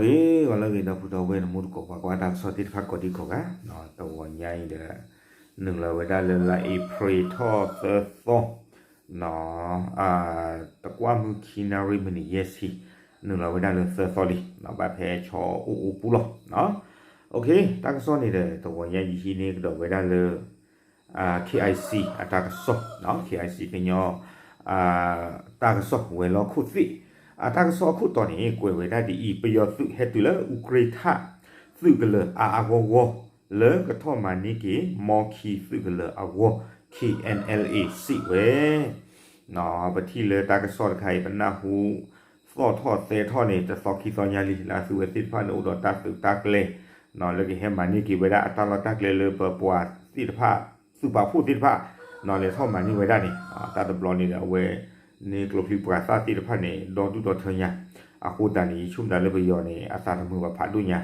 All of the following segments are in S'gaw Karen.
ဂ့ၤဂီၤလၢအဂ့ၤ ဒီပုၢ်ဒီဝဲၢ် နမူတကိးပှၤကွၢ်တၢ်ကစီၣ်သ့ၣ်တဖၣ်ကိးဒံကိးဂၤ, တဂီၤညါအံၤဒီး နုာ်လီၤဝဲဒၣ်လၢလါအ့ဖြ့ၣ်ထီၣ်သၢသီ တကွၢ်မုၢ်ခံနၣ်ရံၣ်မံးနံးယဲၢ်ဆံ, နုာ်လီၤဝဲဒၣ်လၢသၢသီလံ, ဘၣ်ဖဲဆီအိၣ်အိၣ်ပူၤလီၤ. တၢ်ကစီၣ်န့ၣ်ဒီး တဂီၤညါ ယဟံးန့ၢ်ကဒီးဝဲဒၣ်လၢ KIC အတၢ်ကစီၣ်, KIC ကညီ တၢ်ကစီၣ်ဝဲၤလီၢ်ခိၣ်သ့ၣ် အတၢ်ကစီၣ်အခိၣ်တီန့ၣ် ကွဲးဝဲဒၣ်ဒ်အံၤ, ပယီၤသုးဟဲတုၤလၢအူကြ့ထၣ် သုးကလၢၤအါအါဂီၢ်ဂီၢ် လၢကထီၣ်မၤန့ၢ်က့ၤ မီခံသုးကလၢၤအဂီၢ် KNLA စံးဝဲ ပထံၣ်လၢတၢ်ကစီၣ်တခါအံၤ ပနၢ်ဟူ သီၣ်ထီၣ်သဲထီၣ်န့ၣ် တသီခံသီညါလံ, လၢအသုဝဲသ့ၣ်တဖၣ်န့ၣ် အိၣ်ဒီးတၢ်သုးတၢ်ကျဲၤ လၢကဟဲမၤန့ၢ်က့ၤဝဲဒၣ်အတၢ်လီၢ်တၢ်ကျဲလၢပပှၤသ့ၣ်တဖၣ် သုးပာ်ဖှိၣ်သ့ၣ်တဖၣ် လဲၤထီၣ်မၤန့ၢ်ဝဲဒၣ်န့ၣ်, တၢ်တဘျီန့ၣ်ဒီး အဝဲန့ၣ်ကျိချံပှၤသၣ်သ့ၣ်တဖၣ်န့ၣ် ဒီဒူၣ်ဒီထၢညါ, အဃိသတးန့ၣ် ယဆိကမိၣ်လၢပယီၤန့ၣ် အသးတမုာ်ဘၣ်ဖးဒိၣ်ညါ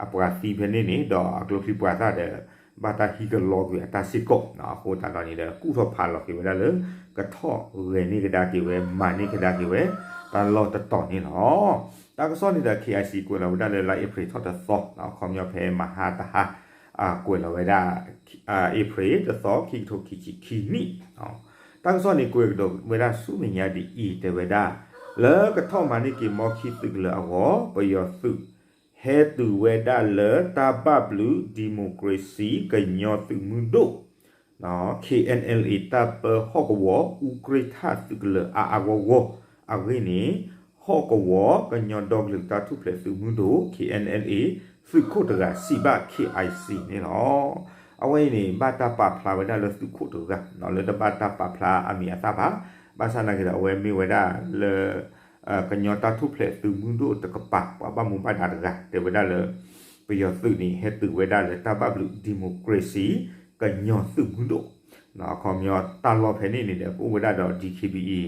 အပှၤသံဖဲန့ၣ်န့ၣ် ဒီးအကျိချံပှၤသၣ်ဒီး ဘၣ်တၢ်ဟံးကလီကွံာ်အတၢ်စ့ၢ်ကီး, အဃိသတးဒီးန့ၣ်ဒီး ကူၣ်ထီၣ်ဖးလီၤက့ၤဝဲဒၣ်လၢ ကထီၣ်ဂဲၤန့ၢ်ကဒါက့ၤဝဲ မၤန့ၢ်ကဒါက့ၤဝဲ တၢ်လီၢ်တတီၤန့ၣ်လီၤ. တၢ်ကစီၣ်န့ၣ်ဒီး KIC ကွဲးလီၤဝဲဒၣ်လၢလါအ့ဖြ့ၣ်ထီၣ်တသီ, ခီပညီဖဲမဟါတဟါ ကွဲးလီၤဝဲဒၣ် အ့ဖြ့ၣ်တသီ ခံကထိခံဆံခံနံၣ်, တၢ်ကစီၣ်န့ၣ်ကွဲးကဒီးဝဲဒၣ်ဆူမဲာ်ညါဒ်အံၤ တဲဝဲဒၣ် လၢကထီၣ်မၤန့ၢ်က့ၤ မီခံသုးကလၢၤအဂီၢ် ပယီၤသုး ဟဲတုၤဝဲဒၣ်လၢတၢ်ဘၣ်ဘျုး democracy ကညီသုးမုၢ်ဒိၣ် KNLA တၢ်ပၢဟီၣ်ကဝီၤ အူကြ့ထၣ်သုးကလၢၤအါအါဂီၢ်ဂီၢ် အဂ့ၢ်န့ၣ် ဟီၣ်ကဝီၤကညီဒီကလုာ်တၢ်ထူၣ်ဖျဲးသုးမုၢ်ဒိၣ် KNLA သုးခိၣ်တဂၤစံးဘၣ် KIC န့ၣ်လီၤ. အဝဲအံၤန့ၣ် ဘၣ်တၢ်ပာ်ဖျါဝဲဒၣ်လၢသုးခိၣ်တဂၤ လၢတဘၣ်တၢ်ပာ်ဖျါအမံၤအသၣ်ဘၣ်, ဘၣ်ဆၣ်နာ်က့ဒီး အဝဲမ့ၢ်ဝဲဒၣ်လၢ ကညီတၢ်ထူၣ်ဖျဲးသုးမုၢ်ဒိၣ်တကပၤ ပှၤဘၣ်မူဘၣ်ဒါတဂၤ တဲဝဲဒၣ်လၢ ပယီၤသုးန့ၣ် ဟဲတုၤဝဲဒၣ်လၢတၢ်ဘၣ်ဘျုး democracy ကညီသုးမုၢ်ဒိၣ်, ခီပညီတၢ်လီၢ်ဖဲန့ၣ်န့ၣ်ဒီး ကအိၣ်ဝဲဒၣ်ဒီး DKBA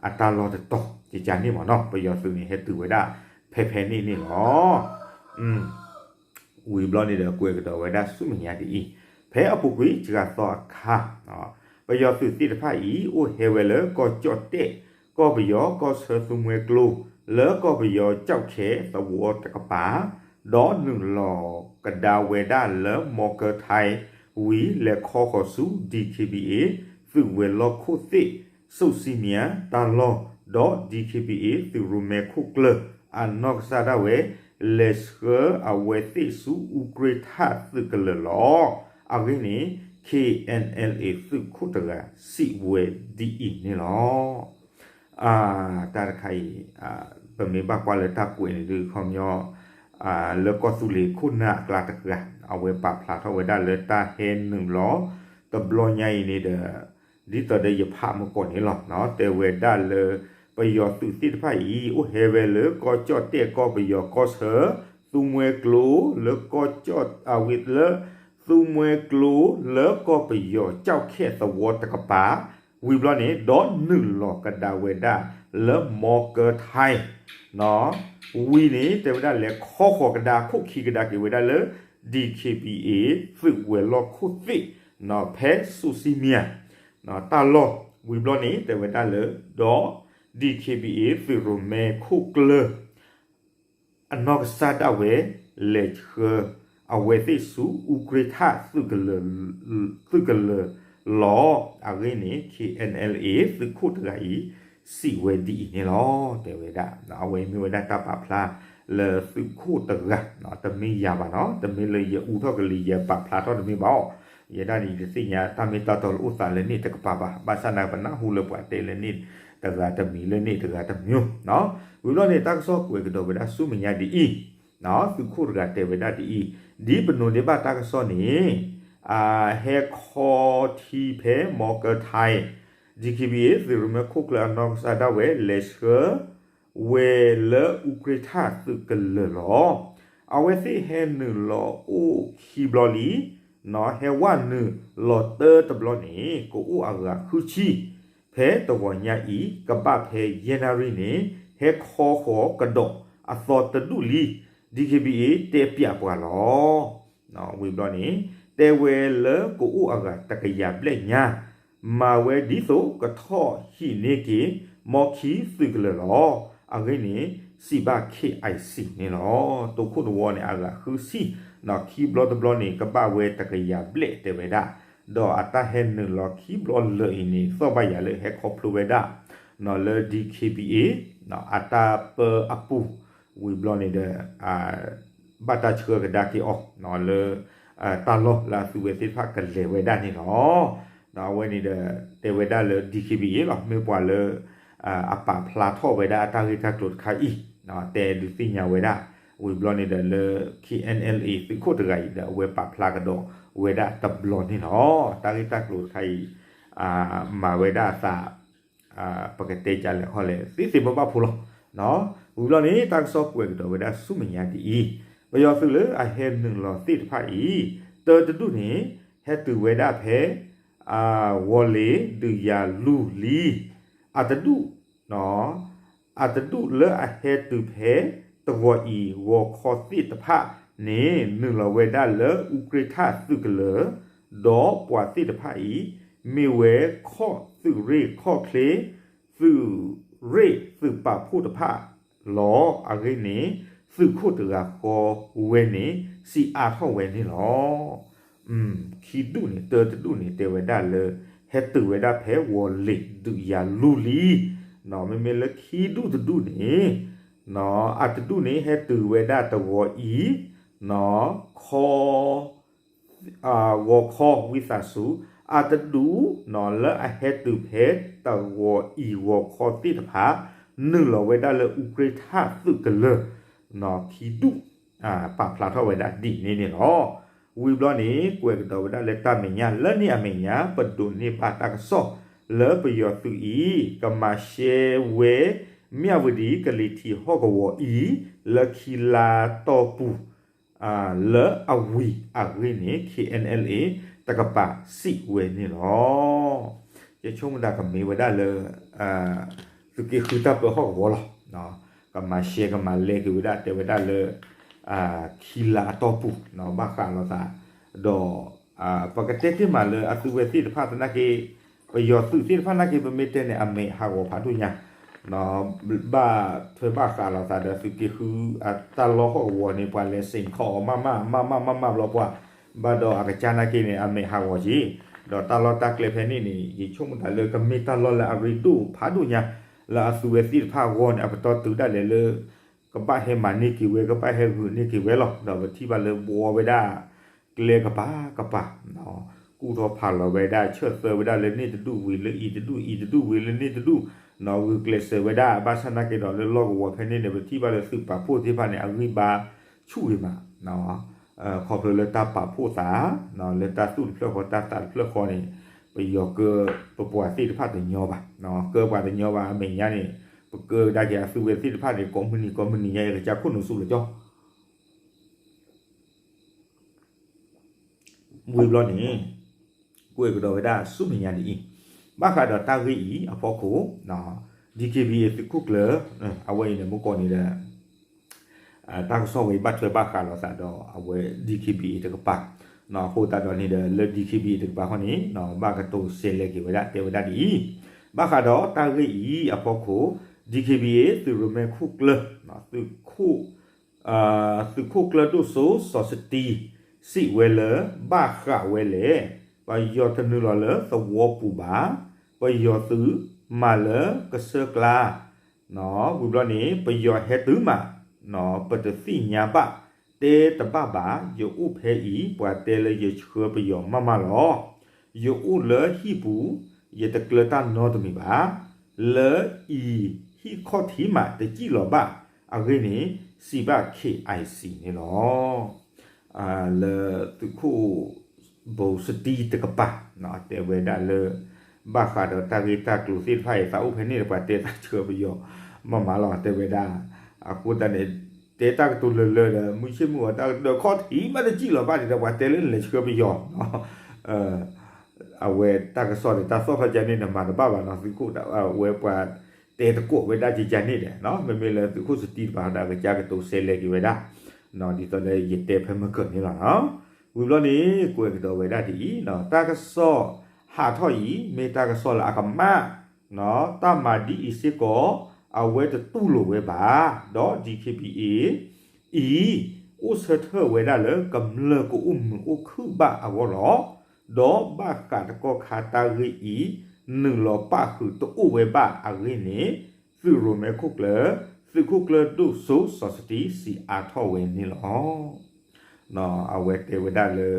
အတၢ်လီၢ်တတီၤ ကကန့ၣ်မ့ၢ်နီၤ ပယီၤသုးန့ၣ် ဟဲတုၤဝဲဒၣ်ဖဲဖဲန့ၣ်န့ၣ်လီၤ. ဝံၤဘျီန့ၣ်ဒီး ကွဲးကဒီးဝဲဒၣ်ဆူမဲာ်ညါဒ်အံၤ, ဖဲအပူၤကွံာ်စှၤသီအခါ ပယီၤသုးသ့ၣ်တဖၣ်အံၤ အိၣ်ဟဲဝဲလၢကီၢ်ကၠီၣ်တဲၣ် ကီၢ်ပယီၤကီၢ်ဆၢ သူမှဲကျိ လၢကီၢ်ပယီၤကၠီၣ်ခဲသဝီတကပၤ ဒီးနုာ်လီၤကဒါဝဲဒၣ်လၢ မီကၢထၢၣ် ဝံၤလဲၤခီဃီၤဆူ DKBA သုးဝဲၤလီၢ်ခိၣ်သ့ၣ် စိၣ်စံမံၤတၢ်လီၢ် ဒီး DKBA သုးရိၣ်မဲခိၣ်ကျၢၢ် အနီၢ်ကစၢ်ဒၣ်ဝဲ လဲၤဆှၢအဝဲသ့ၣ်ဆူအူကြ့ထၣ်သုးကလၢၤလီၤ. အဂ့ၢ်န့ၣ် KNLA သုးခိၣ်တဂၤစံးဝဲဒ်အံၤန့ၣ်လီၤ. တၢ်တခါအံၤ ပမ့ၢ်ဘၣ်ကွၢ်လၢတၢ်ကွဲးန့ၣ်ဒုး ခီပညီ လၢကီၢ်သူလ့ၤခိၣ်နၢ်အကျါတဂၤ အဝဲပာ်ဖျါထီၣ်ဝဲဒၣ်လၢတၢ်ဟဲနုာ်လီၤ တဘျီညါအံၤန့ၣ်ဒီး ဒ်သိးဒီးယဖးမုၢ်ကီၢ်န့ၣ်လီၤ. တဲဝဲဒၣ်လၢ ပယီၤသုးသ့ၣ်တဖၣ်အံၤ အိၣ်ဟဲဝဲလၢကီၢ်ကၠီၣ်တဲၣ်ကီၢ်ပယီၤကီၢ်ဆၢ သူမှဲကျိ လၢကီၢ်ကၠီၣ် အဝံၤလၢ သူမှဲကျိ လၢကီၢ်ပယီၤကၠီၣ်ခဲသဝီတကပၤ ဝံၤဘျီန့ၣ် ဒီးနုာ်လီၤကဒါဝဲဒၣ်လၢမီကၢထၢၣ် ဝံၤန့ၣ် တဲဝဲဒၣ်လဲၤခီဃီၤကဒါခိၣ်ခံကဒါက့ၤဝဲဒၣ်လၢ DKBA သုးဝဲၤလီၢ်ခိၣ်သ့ၣ် ဖဲစိၣ်စံမံၤ တၢ်လီၢ် ဝံၤဘျီန့ၣ် တဲဝဲဒၣ်လၢ ဒီး DKBA သုးရိၣ်မဲခိၣ်ကျၢၢ် အနီၢ်ကစၢ်ဒၣ်ဝဲ လဲၤဆှၢ အဝဲသ့ၣ်ဆူ အူကြ့ထၣ် သုးကလၢၤလီၤ. အဂ့ၢ်န့ၣ် KNLA သုးခိၣ်တဂၤအံၤ စံးဝဲဒ်အံၤန့ၣ်လီၤ. တဲဝဲဒၣ် အဝဲမ့ၢ်ဝဲဒၣ်တၢ်ပာ်ဖျါလၢသုးခိၣ်တဂၤ တမ့ၢ်ယၤဘၣ်နီၤ, တမ့ၢ်လၢယအူထီၣ်ကလံၤ ယပာ်ဖျါထီၣ်တမ့ၢ်ဘၣ်အီၤ, ယဲဒၣ်န့ၣ် ယတသ့ၣ်ညါတၢ်မ့ၢ်တၢ်တီလၢအိၣ်သးလၢန့ၣ်တကပၤဘၣ်, ဘၣ်ဆၣ်သနာ်က့ပနၢ်ဟူလၢပှၤတဲလၢန့ၣ် တဂၤတမံၤလၢန့ၣ်တဂၤတမံၤ, ဝံၤဘျီန့ၣ် တၢ်ကစီၣ်ကွဲးကဒီးဝဲဒၣ်ဆူမဲာ်ညါဒ်အံၤ, သုးခိၣ်တဂၤတဲဝဲဒၣ်ဒ်အံၤ, ဒ်ပနိးဒ့ဘၣ်တၢ်ကစီၣ်န့ၣ် ဟဲခီထံဖဲမီကၢထၢၣ် DKBA သုးရိၣ်မဲခိၣ်ကျၢၢ်အနီၢ်ကစၢ်ဒၣ်ဝဲ လဲၤဆှၢ ဝဲလၢအူကြ့ထၣ်သုးကလၢၤလီၤ. အဝဲသ့ၣ်ဟဲနုာ်လီၤအိၣ်ခံဘျီလံ, ဟဲဝဲနုာ်လီၤတၢတဘျီန့ၣ် ကအိၣ်အဂၤဃုဆံ, ဖဲတဂီၤညါအံၤ ကဘၣ်ဖဲယဲၢ်နၣ်ရံၣ်န့ၣ် ဟဲခီဃီၤကဒီးအသီတဒူၣ်လံ, DKBA တဲပျးပှၤလီၤ. ဝံၤဘျီန့ၣ် တဲဝဲလၢကအိၣ်အဂၤတကယၤဘျဲၣ်ညါ, မၤဝဲဒ်သိးကထီၣ်ဟံးန့ၢ်က့ၤ မီခံသုးကလၢၤလီၤ. အဂ့ၢ်န့ၣ် စံးဘၣ် KIC န့ၣ်လီၤ. တိခိၣ်တဝီန့ၣ် အဂၤဃုဆံ, ခံဘျီတဘျီန့ၣ် ကဘၣ်ဝဲတကယၤဘျဲၣ်တဲဝဲဒၣ်, ဒီးအတၢ်ဟဲနုာ်လီၤခံဘျီလၢာ်အံၤန့ၣ် သီၣ်ဘၣ်ယၤလၢဟဲခီဖျိဝဲဒၣ် လၢ DKBA အတၢ်ပၢအပူၤ, ဝံၤဘျီန့ၣ်ဒီး ဘၣ်တၢ်ဆှၢကဒါက့ၤအီၤလၢ တၢ်လီၢ်လၢအသုဝဲသ့ၣ်တဖၣ်ကလဲၤဝဲဒၣ်န့ၣ်လီၤ. ဒီးအဝဲန့ၣ်ဒီး တဲဝဲဒၣ်လၢ DKBA လီၤ မ့ၢ်ပှၤလၢ အပာ်ဖျါထီၣ်ဝဲဒၣ်အတၢ်ဂ့ၢ်တၢ်ကျိၤတခါအံၤ တဲဒုးသ့ၣ်ညါဝဲဒၣ်, ဝံၤဘျီန့ၣ်ဒီးလၢ KNLA သုးခိၣ်တဂၤအံၤဒီး အဝဲပာ်ဖျါကဒီးဝဲဒၣ်တဘျီန့ၣ်လီၤ. တၢ်ဂ့ၢ်တၢ်ကျိၤတခါအံၤ မၤဝဲဒၣ်အသး ပကတဲကလဲၣ်ခီလဲၣ် သ့သ့ဘၣ်ဘၣ်ဖိလီၤ. ဝံၤဘျီန့ၣ် တၢ်ကစီၣ်ကွဲးကဒီးဝဲဒၣ်ဆူမဲာ်ညါဒ်အံၤ, ပယီၤသုးလၢအဟဲနုာ်လီၤသ့ၣ်တဖၣ်အံၤ တၢတဒူၣ်န့ၣ် ဟဲတုၤဝဲဒၣ်ဖဲ ဝီၤလ့ၤဒုးယၤလူၤလံ, အတဒူၣ် အတဒူၣ်လၢအဟဲတုၤဖဲတဝီၤအံၤဂီၤခီသ့ၣ်တဖၣ်န့ၣ် နုာ်လီၤဝဲဒၣ်လၢအူကြ့ထၣ်သုးကလၢၤ, ဒီးပှၤသ့ၣ်တဖၣ်အံၤ မ့ၢ်ဝဲခီၣ်သုးရ့ၣ်ခီၣ်ချ့ သုးရ့ၣ်သုးပာ်ဖှိၣ်တဖၣ်လီၤ. အဂ့ၢ်န့ၣ် သုးခိၣ်တဂၤဃီဝဲန့ၣ် စံးအါထီၣ်ဝဲန့ၣ်လီၤ. ခံဒူၣ်န့ၣ် တၢတဒူၣ်န့ၣ် တဲဝဲဒၣ်လၢ ဟဲတုၤဝဲဒၣ်ဖဲဝီၤလ့ၤဒုးယၤလူၤလံ, မ့မ့ၢ်လၢခံဒူၣ်တဒူၣ်န့ၣ် အတဒူၣ်န့ၣ် ဟဲတုၤဝဲဒၣ်တဝီၤအံၤ ခီ ဂီၤခီဝံသးစူၤ, အတဒူၣ်လၢအဟဲတုၤဖဲတဝီၤအံၤဂီၤခီသ့ၣ်တဖၣ် နုာ်လီၤဝဲဒၣ်လၢအူကြ့ထၣ်သုးကလၢၤ, ခံဒူၣ် ပာ်ဖျါထီၣ်ဝဲဒၣ်ဒ်န့ၣ်န့ၣ်လီၤ. ဝံၤဘျီန့ၣ် ကွဲးကဒီးဝဲဒၣ်လၢတၢ်မဲာ်ညါလၢန့ၣ်အမဲာ်ညါ ပဒိးန့ၢ်ဘၣ်တၢ်ကစီၣ်လၢပယီၤသုးအံၤ ကမၤရှဲဝဲ မၠၣ်ဝတံၤကလံၤထံးဟီၣ်ကဝီၤအံၤ လၢခံလါတီၢ်ပူၤ လၢအဝံၤအဂ့ၢ်န့ၣ် KNLA တကပၤစံးဝဲန့ၣ်လီၤ. ယဆိကမိၣ်တၢ်ကမ့ၢ်ဝဲဒၣ်လၢ သုးက့ဃုတၢ်ပၢဟီၣ်ကဝီၤလီၤ. ကမၤရှဲကမၤလဲက့ၤဝဲဒၣ်တဲဝဲဒၣ်လၢ ခံလါအတီၢ်ပူၤ ဘၣ်ဃးလိာ်သး ဒီး ပကတဲတ့ၢ်မးလၢအသုဝဲသ့ၣ်တဖၣ်သနာ်က့ ပယီၤသုးသ့ၣ်တဖၣ်နာ်က့ ပမ့ၢ်တဲန့ၣ် အမဲာ်ဟးဂီၤဖးဒိၣ်ညါ ဘၣ်ထွဲဘၣ်ဃးလိာ်သးဒီးသုးက့ဃု တၢ်လီၢ်ဟီၣ်ကဝီၤန့ၣ် ပှၤလဲၤစ့ၣ်ခီအီၤမးမးမးမးမးမးဘျီပှၤ ဘၣ်ဒီးအကစၢ်နာ်က့န့ၣ် အမဲာ်ဟးဂီၤက့ၤ ဒီးတၢ်လီၢ်တၢ်ကျဲဖဲန့ၣ်န့ၣ် ယဆိကမိၣ်တၢ်လၢကမ့ၢ်တၢ်လီၢ်လၢအရ့ဒိၣ်ဖးဒိၣ်ညါ လၢအသုဝဲသ့ၣ်တဖၣ်အဂီၢ်န့ၣ် အပတီၢ်တုၤဒၣ်လဲာ်လၢ ကဘၣ်ဟဲမၤန့ၢ်က့ၤဝဲ ကဘၣ်ဟဲဂုာ်န့ၢ်က့ၤဝဲလီၤ. ဒီးပထံၣ်ဘၣ်လၢဘှီဝဲဒၣ် ကျဲကပၤကပၤ ကူၣ်ထီၣ်ဖးလီၤဝဲဒၣ် ဆၢၣ်သၢဝဲဒၣ်လၢန့ၣ်တဒူၣ်ဝံၤလၢအံၤတဒူၣ် အံၤတဒူၣ်ဝံၤလၢန့ၣ်တဒူၣ် ဂုာ်ကျဲးစၢးဝဲဒၣ် ဘၣ်ဆၣ်နာ်က့ဒီးလၢလီၢ်ကဝီၤဖဲန့ၣ်န့ၣ် ပထံၣ်ဘၣ်လၢသုးပာ်ဖှိၣ်သ့ၣ်တဖၣ်န့ၣ် အဂံၢ်ဘါဆူၣ်ဂ့ၤမး ခီဖျိလၢတၢ်ပာ်ဖှိၣ်သး လၢတၢ်သူၣ်တဖျၢၣ်ဃီတၢ်သးတဖျၢၣ်ဃီန့ၣ် ပယီၤကၢ ပပှၤသ့ၣ်တဖၣ်တညီဘၣ် ကၢပှၤတညီဘၣ် အမဲာ်ညါန့ၣ် ပကၢကဒါက့ၤအသုဝဲသ့ၣ်တဖၣ်န့ၣ် ကိးမုၢ်နံၤကိးမုၢ်နံၤညါအံၤ ကစၢ်ခိၣ်နူာ်ဆူၣ်လၢကၠီ ဝံၤဘျီန့ၣ် ကွဲးကဒီးဝဲဒၣ်ဆူမဲာ်ညါဒ်အံၤ, ဘၣ်ဃးဒီးတၢ်ဂ့ၢ်အံၤအဖီခိၣ် DKBA သုးခိၣ်ကျၢၢ် အဝဲအံၤန့ၣ် မုၢ်ကီၢ်န့ၣ်ဒီး တၢ်ကစီၣ်ဝဲအံၤဘၣ်ထွဲဘၣ်ဃးလိာ်သးဒီးအဝဲ DKBA တကပၤ, အဃိသတးဒီးန့ၣ်ဒီး လၢ DKBA တကပၤခီန့ၣ် ဘၣ်ကတိၤစဲးလဲက့ၤဝဲဒၣ် တဲဝဲဒၣ်ဒ်အံၤ, ဘၣ်ဃးဒီးတၢ်ဂ့ၢ်အံၤအဖီခိၣ် DKBA သုးရိၣ်မဲခိၣ်ကျၢၢ် သုးခိၣ် သုးခိၣ်ကျၢၢ်ဒိၣ်စိစီၤစတံ စံးဝဲလၢ ဘၣ်ဃးဝဲလဲၣ်, ပယီၤတနုာ်လီၤလၢသဝီပူၤဘၣ်, ပယီၤသုးမၤလၢကစၢၢ်ကျါ, ဝံၤဘျီန့ၣ် ပယီၤဟဲတုၤမး, ပတသ့ၣ်ညါဘၣ်, တဲတဘၣ်ဘၣ်, ယအိၣ်ဖဲအံၤ ပှၤတဲလၢယဆှၢပယီၤမးမးလီၤ. ယအိၣ်လၢဟံၣ်ပူၤ ယတကျၢၤတၢ်နီတမံၤဘၣ်. လၢအံၤဟံၣ်ခီၣ်ထံးမးတစံၣ်လီၤဘၣ်. အဂ့ၢ်န့ၣ် စံးဘၣ် KIC န့ၣ်လီၤ. လၢသုးခိၣ်ဘိစတံတကပၤ တဲဝဲဒၣ်လၢ ဘၣ်ဃးဒီးတၢ်ဂ့ၢ်တၢ်ကျိၤသ့ၣ်တဖၣ်အံၤ သးအိၣ်ဖဲန့ၣ်ဒီးပှၤတဲသးဆှၢပယီၤမးမးလီၤ တဲဝဲဒၣ်. အဃိသတးန့ၣ် တဲတၢ်ကတိၤလၢာ်လၢာ်ဒီး မုၢ်ဆ့ၣ်မုၢ်ဂီၤတၢ်ကတိၤခီၣ်ထံးမးတစံၣ်လီၤဘၣ်န့ၣ်ဒီး ပှၤတဲလၢနလဲၤဆှၢပယီၤ အဝဲတၢ်ကစီၣ်န့ၣ်တၢ်သီၣ်ထီၣ်ကန့ၣ် နမၤတဘၣ်ဘၣ်နီၤ သုးခိၣ်ဝဲပှၤတဲတကိးဝဲဒၣ်ကကန့ၣ်ဒီး မ့မ့ၢ်လၢသုးခိၣ်စတံတပၤဒီး အကစၢ်ကတိၤစဲးလဲက့ၤဝဲဒၣ် ဒ်သိးလၢယတဲဖဲမုၢ်ကၢၤန့ၣ်လီၤ. ဝံၤဘျီန့ၣ် ကွဲးကဒီးဝဲဒၣ်ဒ်အံၤ, တၢ်ကစီၣ်ဟးထီၣ်အံၤ မ့ၢ်တၢ်ကစီၣ်လၢအကမၣ်, တၢ်မၤဒ်အံၤစ့ၢ်ကီး အဝဲတတူၢ်လိာ်ဝဲဘၣ်, ဒီး DKBA အံၤ အိၣ်ဆၢထၢၣ်ဝဲဒၣ်လၢကမျၢၢ်ကအိၣ်မုာ်အိၣ်ခုၣ်ဘၣ်အဂီၢ်လီၤ. ဒီးဘၣ်ဃးတကီၢ်ခါတၢ်ဂ့ၢ်အံၤ နုာ်လီၤပၣ်ဃုာ်တအိၣ်ဝဲဘၣ်အဂ့ၢ်န့ၣ် သုးရိၣ်မဲခိၣ်ကျၢၢ် သုးခိၣ်ကျၢၢ်ဒိၣ်စိစီၤစတံစံးအါထီၣ်ဝဲန့ၣ်လီၤ. အဝဲတဲဝဲဒၣ်လၢ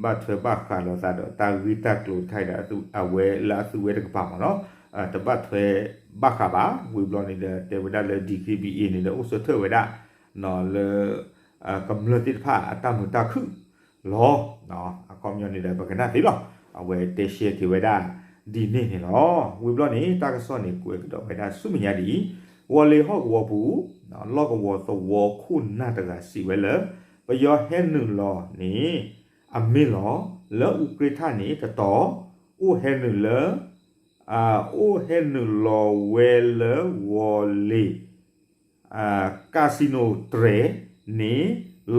ဘၣ်ထွဲဘၣ်ဃးလိာ်သးဒီးတၢ်ဂ့ၢ်တၢ်ကျိၤတခါအံၤဒီး အဝဲလၢအသုဝဲတကပၤမ့ၢ်နီၤ, တဘၣ်ထွဲဘၣ်ဃးဘၣ်, ဝံၤဘျီန့ၣ်ဒီး တဲဝဲဒၣ်လၢ DKBA န့ၣ်ဒီး အိၣ်ဆၢထၢၣ်ဝဲဒၣ် လၢ ကမျၢၢ်သ့ၣ်တဖၣ်အတၢ်မုာ်တၢ်ခုၣ်လီၤ. အခီပညီန့ၣ်ဒီး ပကနၣ်သ့လီၤ. အဝဲတဲရှဲက့ၤဝဲဒၣ်ဒ်န့ၣ်န့ၣ်လီၤ. ဝံၤဘျီန့ၣ် တၢ်ကစီၣ်န့ၣ် ကွဲးကဒီးဝဲဒၣ်ဆူမဲာ်ညါဒ်အံၤ, ဝီၤလ့ၤဟီၣ်ကဝီၤပူၤ လီၢ်ကဝီၤသဝီခိၣ်နၢ်တဂၤစံးဝဲလၢ ပယီၤဟဲနုာ်လီၤန့ၣ် အမ့ၢ်လီၤ. လၢအူကြ့ထၣ်န့ၣ်တတီၤ အိၣ်ဟဲနုာ်လၢ အိၣ်ဟဲနုာ်လီၤဝဲလၢဝီၤလ့ၤ casino တြဲၤန့ၣ်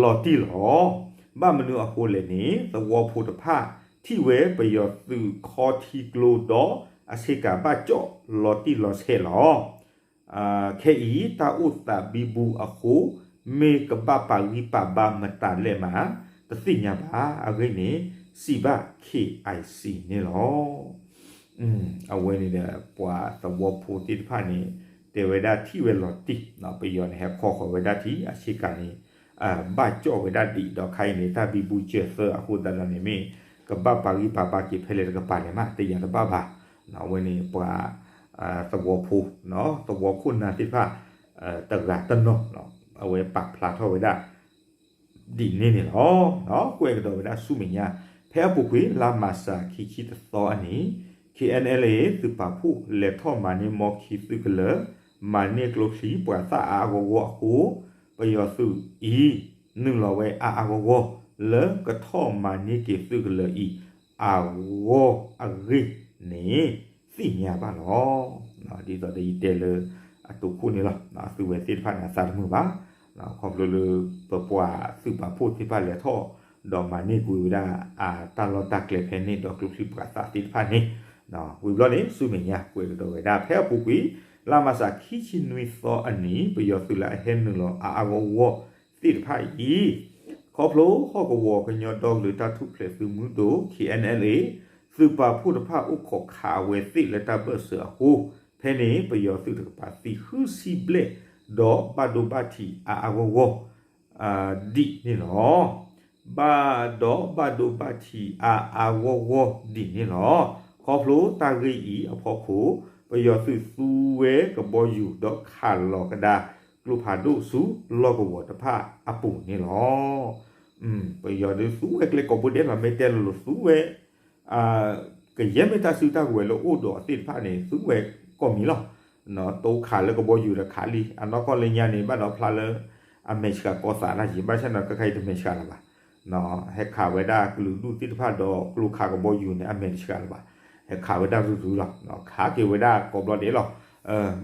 လီၤတံၢ်လီၤ. ဘၣ်မနုၤအဃိလဲၣ်န့ၣ် သဝီဖိတဖၣ် ထံၣ်ဝဲပယီၤသုးခီထံကျိဒီး အဆ့ကၤဘၣ်ကၠီၣ်လီၤတံၢ်လီၤဆဲးလီၤ. ခဲအံၤ တၢ်အိၣ်သးဘံဘူအဃိ မ့ၢ်ကဘၣ်ပာ်ဂံၢ်ပာ်ဘါမတၤလဲၣ်မး တသ့ၣ်ညါဘၣ်. အဂ့ၢ်န့ၣ် စံးဘၣ် KIC န့ၣ်လီၤ. အဝဲန့ၣ်ဒီး ပှၤသဝီဖိသ့ၣ်တဖၣ်န့ၣ် တဲဝဲဒၣ်ထံၣ်ဝဲလီၤတံၢ် ပယီၤန့ၣ် ဟဲခီဃီၤဝဲဒၣ်ထံ အဆ့ကၤန့ၣ် ဘၣ်ကၠီၣ်ဝဲဒၣ်ဒံး ဒီးခါအံၤန့ၣ် တၢ်ဘံဘူစၢၤသၢအဃိသတးဒီးန့ၣ်မ့ၢ် ကဘၣ်ပာ်ဂံၢ်ပာ်ဘါက့ၤဖဲလဲၣ်တကပၤလဲၣ်မး တယာ်တဘၣ်ဘၣ်. အဝဲန့ၣ်ပှၤ သဝီဖိ သဝီခိၣ်နၢ်သ့ၣ်တဖၣ် တဂၤတနီၤ အဝဲပာ်ဖျါထီၣ်ဝဲဒၣ် ဒ်န့ၣ်န့ၣ်လီၤ. ကွဲးကဒီးဝဲဒၣ်ဆူမဲာ်ညါ ဖဲအပူၤကွံာ် လါမၢ်ၡး ခံဆံတသီအနံၤ KNLA သုးပာ်ဖှိၣ်လဲၤထီၣ်မၤန့ၢ် မီခံသုးကလၢၤ မၤန့ၢ်ကျိချံပှၤသၣ်အါအါဂီၢ်ဂီၢ်အဃိ ပယီၤသုးအံၤ နုာ်လီၤဝဲအါအါဂီၢ်ဂီၢ် လၢကထီၣ်မၤန့ၢ်က့ၤသုးကလၢၤအံၤ အဂီၢ်အဂ့ၢ်န့ၣ် သ့ၣ်ညါဘၣ်လီၤ. ဒ်သိးဒီးယတဲလၢအတိာ်ခိၣ်န့ၣ်လီၤ. သုဝဲသ့ၣ်တဖၣ်န့ၣ် အသးတမုာ်ဘၣ်. ခီဖျိလၢ ပပှၤသုးပာ်ဖှိၣ်သ့ၣ်တဖၣ်လဲၤထီၣ် ဒီးမၤန့ၢ်ကွံာ်ဝဲဒၣ် အတၢ်လီၢ်တၢ်ကျဲဖဲန့ၣ်ဒီးကျိချံပှၤသၣ်သ့ၣ်တဖၣ်န့ၣ် ဝံၤဘျီန့ၣ် ဆူမဲာ်ညါ ကွဲးကဒီးဝဲဒၣ် ဖဲအပူၤကွံာ် လါမၢ်ၡး ခံဆံနွံသီအနံၤ ပယီၤသုးလၢအဟဲနုာ်လီၤအါအါဂီၢ်ဂီၢ်သ့ၣ်တဖၣ်အံၤ ခီဖျိဟီၣ်ကဝီၤကညီဒီကလုာ်တၢ်ထူၣ်ဖျဲးသုးမုၢ်ဒိၣ် KNLA သုးပာ်ဖှိၣ်တဖၣ်အိၣ်ခိးခးအဝဲသ့ၣ်လၢတၢ်ဘၢၣ်စၢၤအဃိ ဖဲန့ၣ် ပယီၤသုးတကပၤသံဃုဆံဘျဲၣ် ဒီးဘၣ်ဒိဘၣ်ထံးအါအါဂီၢ်ဂီၢ် ဒ်န့ၣ်လီၤ. ဘၣ်ဒီးဘၣ်ဒိဘၣ်ထံးအါအါဂီၢ်ဂီၢ်ဒ်န့ၣ်လီၤ. ခီဖျိတၢ်ဂ့ၢ်အံၤအဖီခိၣ် ပယီၤသုးသူဝဲကဘီယူၤဒီးခးလီၤကဒါကျိဖးဒိၣ်ဆူလီၢ်ကဝီၤတဖၣ်အပူၤန့ၣ်လီၤ. ပယီၤဒုးသူဝဲကျဲကိးဘိဒဲးလီၤ မ့ၢ်တဲလိၤလိၤသူဝဲ ကယဲၢ်မ့ၢ်တၢ်စုတၢ်ကဝဲၤလၢအိၣ်ဒီးအသ့ၣ်တဖၣ်န့ၣ် သူဝဲကိးမံၤလီၤ. တိခးလၢကဘီယူၤဒီးခးလံ အနီၢ်ကီၢ်လၢညါန့ၣ် ဘၣ်ဒီးဖျါလၢ အမဲာ်ဆှးကီသးတၢ်ယံၤ ဘၣ်ဆၣ်ဒီးခဲခါအံၤတမဲာ်ဆှးလၢၤဘၣ်. ဟဲခးဝဲဒၣ်ကလုာ်ဒူၣ်သ့ၣ်တဖၣ်ဒီးကျိခးကဘီယူၤန့ၣ် အမဲာ်တဆှးလၢၤဘၣ်. ဟဲခးဝဲဒၣ်ရုရုလီၤ. ခးက့ၤဝဲဒၣ်ကိးဘျီဒဲးလီၤ.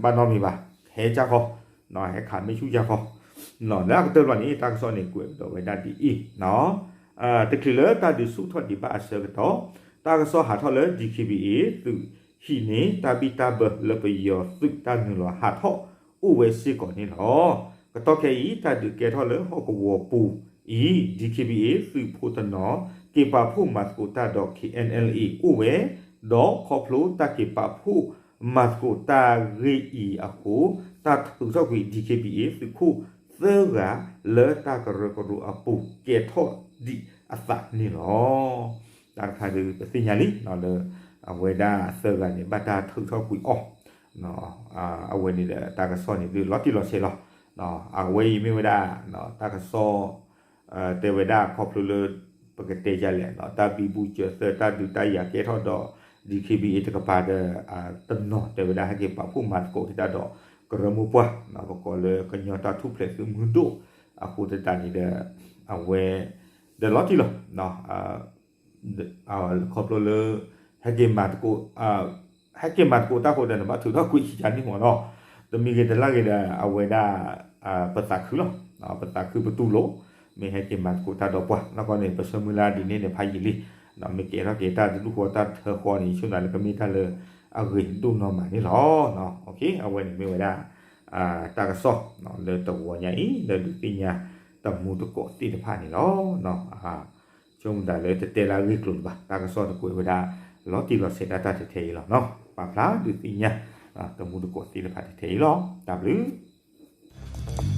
ဘၣ်နီတမံၤဘၣ် ဟဲကၢ်ဃီ ဟဲခးမ့ၢ်ဆူၣ်ကၢ်ဃီ လၢအကတၢၢ်ဘျီန့ၣ် တၢ်ကစီၣ်န့ၣ်ကွဲးကဒီးဝဲဒၣ်ဒ်အံၤ တချုးလၢတၢ်ဒုးဆူၣ်ထီၣ်ဒံးဘၣ်အဆၢကတီၢ် တၢ်ကစီၣ်ဟးထီၣ်လၢ DKBA သုးဟံးန့ၢ်တၢ်ဘံၣ်တၢ်ဘၢလၢပယီၤသုးတၢ်နုာ်လီၤဟးထီၣ်အိၣ်ဝဲစ့ၢ်ကီးန့ၣ်လီၤ. ကတီၢ်ခဲအံၤ တၢ်ဒုးကဲထီၣ်လၢဟီၣ်ကဝီၤပူၤအံၤ DKBA သုးဖိတနီၤ က့ၤပာ်ဖှိၣ်မၤသကိးတၢ်ဒီး KNLA အိၣ်ဝဲ ဒီးခီဖျိတၢ်က့ၤပာ်ဖှိၣ်မၤသကိးတၢ်ဂ့ၢ်အံၤအဃိ တၢ်ထုးထီၣ်ကွံာ် DKBA သုးခိၣ်သၢဂၤလၢတၢ်ကရၢကရိအပူၤကဲထီၣ်ဒံးအသးန့ၣ်လီၤ. တၢ်တခါဒုးပသ့ၣ်ညါလံ လၢအဝဲဒၣ်သၢဂၤန့ၣ် ဘၣ်တၢ်ထုးထီၣ်ကွံာ်အီၤ အဝဲန့ၣ်ဒီးတၢ်ကစီၣ်န့ၣ်ဒုးလီၤတံၢ်လီၤဆဲးလီၤ. အဝဲအံၤမ့ၢ်ဝဲဒၣ် တၢ်ကစီၣ် တဲဝဲဒၣ်ခီဖျိလၢ ပကတဲယၤလဲၣ် တၢ်ဘံဘူစၢၤသၢ တၢ်ဒုးတၢ်ယၤကဲထီၣ်ဒီး DKBA တကပၤဒီး တနီၤတဲဝဲဒၣ် ဟဲက့ၤပာ်ဖှိၣ်မၤသကိးက့ၤတၢ်ဒီး ကရၢမိၢ်ပှၢ် ပကိးလၢကညီတၢ်ထူၣ်ဖျဲးသုးမုၢ်ဒိၣ် အဃိသတးန့ၣ်ဒီး အဝဲ ဒီးလီၤတံၢ်လီၤ ခီဖျိလၢ ဟဲက့ၤမၤသကိး ဟဲက့ၤမၤသကိးတၢ်ဃိဒီး နဘၣ်ထုးထီၣ်ကွံာ်ခံကန့ၣ်မ့ၢ်နီၤ, တမံၤဂ့ၤတလၢ်ဂ့ၤဒီး အဝဲဒၣ် ပသးခုလီၤ, ပသးခုပတူၢ်လိာ်, မ့ၢ်ဟဲက့ၤမၤသကိးတၢ်ဒီးပှၤ နီၢ်ကီၢ်န့ၣ် ပဆၢမုၢ်လၢ်ဒ်န့ၣ်န့ၣ် ဖးယံာ်လံ, မ့ၢ်ကဲထီၣ်က့ၤတၢ်တဒူၣ်ဃီတၢ်ထၢဃီန့ၣ် ယဆိကမိၣ်လၢကမ့ၢ်တၢ်လၢအဂ့ၤဒိၣ်နီၢ်မးန့ၣ်လီၤ. အဝဲန့ၣ်မ့ၢ်ဝဲဒၣ် တၢ်ကစီၣ်လၢတဝီညါအံၤ လၢဒုးသ့ၣ်ညါတမူတကိးသ့ၣ်တဖၣ်န့ၣ်လီၤ. ဆိကမိၣ်သးလၢတတဲလၢအဂ့ၢ်အကျိၤလၢၤဘၣ်, တၢ်ကစီၣ်န့ၣ်ကွဲးဝဲဒၣ် လီၤတံၢ်လီၤဆဲးဒၣ်တၢ်ထဲထဲအံၤလီၤ. ပာ်ဖျါဒုးသ့ၣ်ညါတမူတကိးသ့ၣ်တဖၣ်ထဲထဲအံၤလီၤ. တၢ်ဘျုး